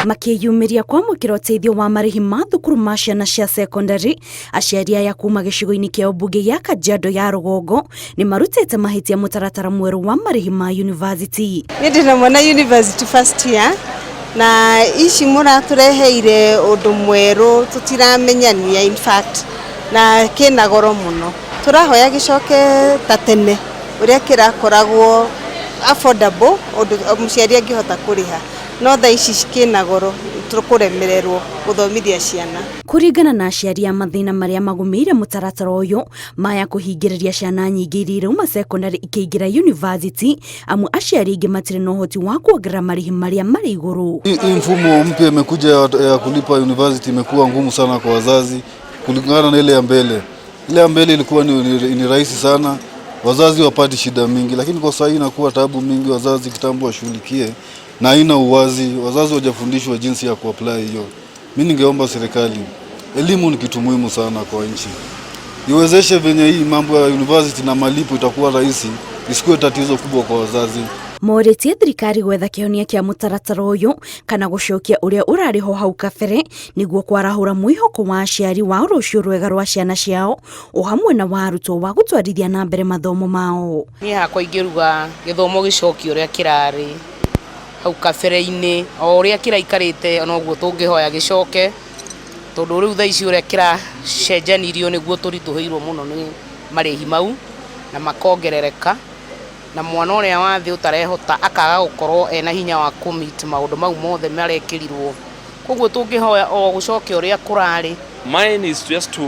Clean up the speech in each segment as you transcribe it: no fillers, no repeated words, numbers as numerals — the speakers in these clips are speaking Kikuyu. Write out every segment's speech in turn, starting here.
Makĩyumĩria kwamũkĩra ũteithio wa marĩhi ma thukuru ma ciana cia sekondari, aciari aya kuma gĩcigo-inĩ kĩa ũmbunge gĩa Kajiado ya rũgongo nĩ marutĩte mahĩtia mũtaratara mwerũ wa marĩhi ma yunivasĩtĩ. Niĩ ndĩna mwana university first year, na ici mũratũreheire ũndũ mwerũ tũtiramenyania, in fact, na kĩna goro mũno. Tũrahoya gĩcoke ta tene ũrĩa kĩrakoragwo affordable, ũndũ mũciari angĩhota kũrĩha, no thaa ici kĩna goro, tũkũremererwo gũthomithia ciana. Kũringana na aciari a mathĩna marĩa magũmĩire mũtaratara ũyũ maya kũhingĩrĩria ciana nyingĩ iria irauma sekondari ikĩingĩra yunivasĩtĩ, amu aciari aingĩ matirĩ na ũhoti wa kuongerera marĩhi marĩa marĩ igũrũ. Hii mfumo mpya imekuja ya kulipa university imekuwa ngumu sana kwa wazazi kulingana na ile ya mbele. Ile ya mbele ilikuwa ni rahisi sana, wazazi wapati shida mingi, lakini kwa sasa inakuwa tabu mingi, wazazi kitambo washughulikie na haina uwazi, wazazi wajafundishwa jinsi ya kuapply hiyo. Mimi ningeomba serikali, elimu ni kitu muhimu sana kwa nchi, iwezeshe venye hii mambo ya university na malipo itakuwa rahisi, isikuwe tatizo kubwa kwa wazazi. Morĩtie thirikari gwetha kĩhonia kĩa mũtaratara ũyũ kana gũcokia ũrĩa ũrarĩ ho hau kabere nĩguo kwarahũra mwĩhoko wa aciari wa rũciũ rwega rwa ciana ciao o hamwe na wa arutwo wa gũtwarithia na mbere mathomo mao. Niĩ hakwa ingĩruga gĩthomo gĩcokio ũrĩa kĩrarĩ hau kabere-inĩ, o ũrĩa kĩraikarĩte noguo tũngĩhoya gĩcoke, tondũ rĩu thaa ici ũrĩa kĩracenjanirio nĩguo tũritũhĩirwo mũno nĩ marĩhi mau na makongerereka, na mwana ũrĩa wa thĩ ũtarehota akaga gũkorwo ena hinya wa kũ meet maũndũ mau mothe marekĩrirwo. Koguo tũngĩhoya o gũcoke ũrĩa kũrarĩ. Mine is just to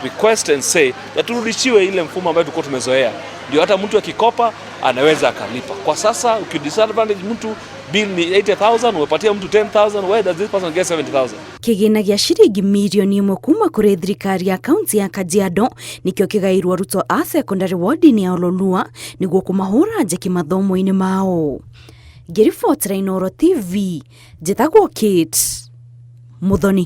request and say that turudishiwe ile mfumo ambayo tulikuwa tumezoea, ndio hata mtu akikopa anaweza akalipa. Kwa sasa ukidisadvantage mtu, bill ni 80,000, umepatia mtu 10,000, where does this person get 70,000? Kĩgĩna gĩa ciringi mirioni 1 kuma kũrĩ thirikari ya kaunti ya Kajiado nĩkĩo kĩgairwo arutwo a sekondari wodi-inĩ ya Ololua nĩguo kũmahũra njeki mathomo-inĩ mao. Ngĩribotera Inooro TV, njĩtagwo Kate Muthoni.